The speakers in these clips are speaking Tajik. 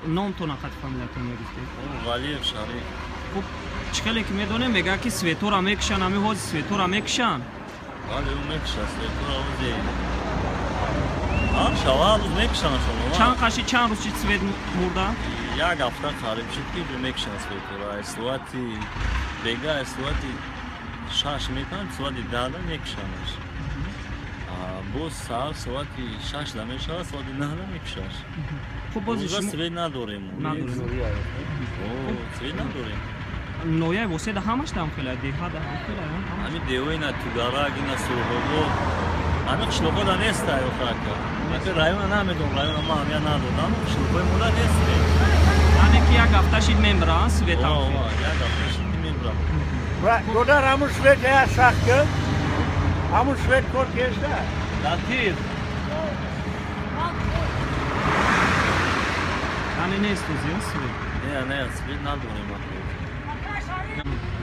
Номтон қад фамилиятон мегуфтед? Валиев Шариф. Хуб, чӣ хеле ки медонем, мегӯяд ки светора мекушанд, ҳамин ҳозир светора мекушанд. Бале, ӯ мекушад светора ҳозир. Ҳар шава ҳар рӯз мекушанд шумо. Чанд қаши чанд рӯз шид свет мурда? Як ҳафта қариб шуд ки мекушанд светора. Аз соати бега, аз соати 6 метавонад, соати 10 мекушандаш. Боз саҳар соати 6 мешавад, соати 9 мекушаш. Хуб, боз шумо свет надорем. Надорем. Свет надорем. Ноҳияи Воседа ҳамаш дам хела, деҳа да ҳам хела. Ҳамин деҳои на Тугарак, ина Сурхобод, ҳамин қишлоқҳо да нест охака. Ака района намедонам, района ма ҳамия надодам, қишлоқҳои мода нест. Яъне ки як ҳафта шид мембран свет ҳам хел. Як ҳафта шид мембран. Додар ҳамун свет я сахт кун. Ҳамун свет кор кеста. Латиф. Яъне нест ӯзи свет. Не, не, свет надорем ака.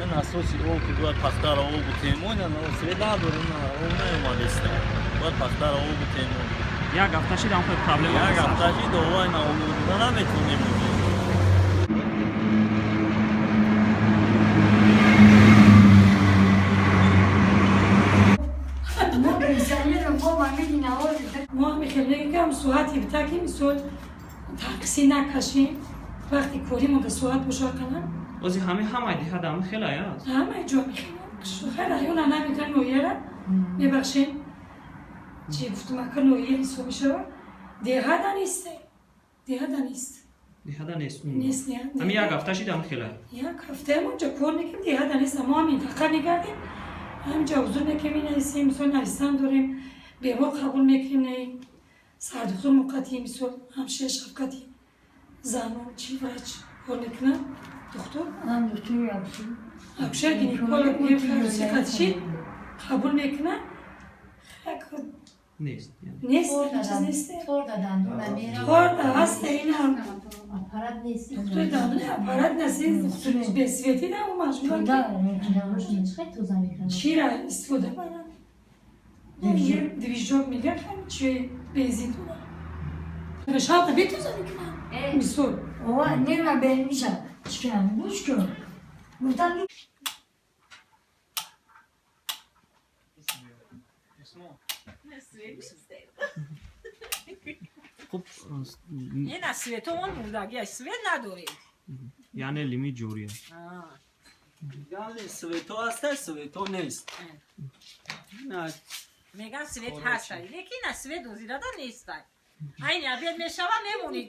Ин асоси об ки бояд пахтаро об бутем, свет надорем, об наомадеста. Бояд пахтаро об бутем. Як ҳафта шид ҳам хел проблема. Як ҳафта шид овай на об дода наметонем. Мо мехелем ки соати битаки мисол такси накашем, вақти коримо да соат боша қанам. Ози ҳами ҳамаи деҳа дам хела аст. Ҳамаи ҷо мехелам. Хай района намедонам ноҳияра, мебахшем. Чи гуфтум, ака ноҳия ҳисоб мешавад. Деҳа да нест. Деҳа да нест. Деҳа да нест. Нест, не. Ҳами як ҳафта шид ҳам хела. Як ҳафта мо ҷо кор мекунем, деҳа да нест. Мо ҳам минтақа мегардем. Ҳамҷа ҳузур мекунем, менависем, мисол нависан дорем, бемор қабул мекунем, не сардухтур муқати, мисол ҳамшира шафқати занон чи врач кор мекунад, духтур. Акушер гинеколог мефарсиқатши қабул мекунад. Нест. Нест, чиз нест. Тор да ҳаст, ин ҳам доктори дандони аппарат нест, бесвети да маҷбур чира истифода баранд. Движок мегӯяд, чи бензин дорад. Шалқа бетоза мекунанд. Мисол. Нема бензин чикан, гӯш кун. Гуфтам Хуб, ина светомон мурдагия, свет надорем. Яъне лимит ҷория. Яъне свето ҳаст, свето нест. Меган свет ҳаст, лекин ина свет озирада нест. Айни обед мешава, мемонид.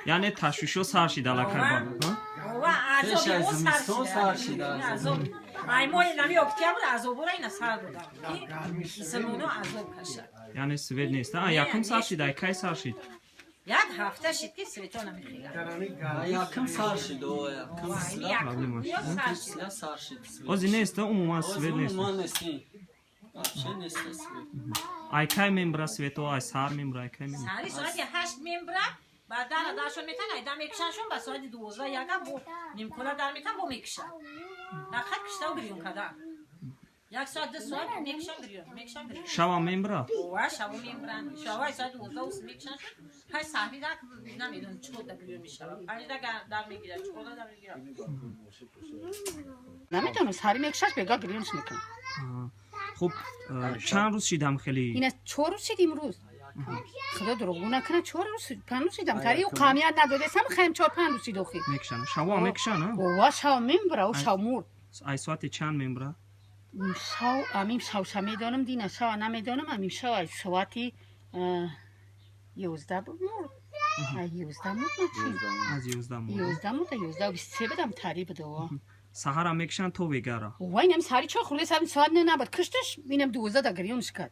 Яъне ташвишо сар шид аллакай. Ова азоби ӯ сар шид. Азоб. Ай моҳи нами октябр азобора ина сар додам. Мусулмоно азоб кашад. Яъне свет нест. А якум сар шид, ай кай сар шид? Як ҳафта шид ки свето намехӯрад. Якум сар шид, о, якум сар шид. Ози нест, умуман свет нест. Умуман нест. Вообще нест свет. Ай кай мембра свето, ай сар мембра, ай кай мембра? Сари соати 8 мембра, баъд дара даршон метан, ай да мекушаншон, ба соати 12 яга бо нимкула дар метан, бо мекушанд. Нақад киштау гирён кадан. Як соат, 2 соат мекушан гирён, мекушан гирён. Шава мембра? Ова, шава мембран. Шава ай соати 12 мекушаншон. Ҳай саҳри да намедонам чӣ кор да гирён мешавад. Панҷ да дар мегирад, чӣ кор да дар мегирад. Намедонам, саҳри мекушаш, бега гирёнш мекунад. Хуб, чанд рӯз шидам хеле? Ина 4 рӯз шид имрӯз. Худо дурӯғгӯ накунад, 4 рӯз, 5 рӯз шидам. Тари ӯ қамият надодесам, хаем 4-5 рӯз шид охир. Мекушанд. Шава мекушанд, а? Ова, шава мембра, ӯ шав мурд. Ай соати чанд мембра? Шав, амим шавша медонам, дина шава намедонам, амим шав ай соати 11 мурд. Ай 11 мурд начи? Аз 11 мурд. 11 мурд, 11:23 будам тари буд, ова. Саҳара мекушанд то вегара. Вай, инам саҳари чой хӯрда, саҳар соат не набад. Кушташ, инам 12 да гирёнш кард.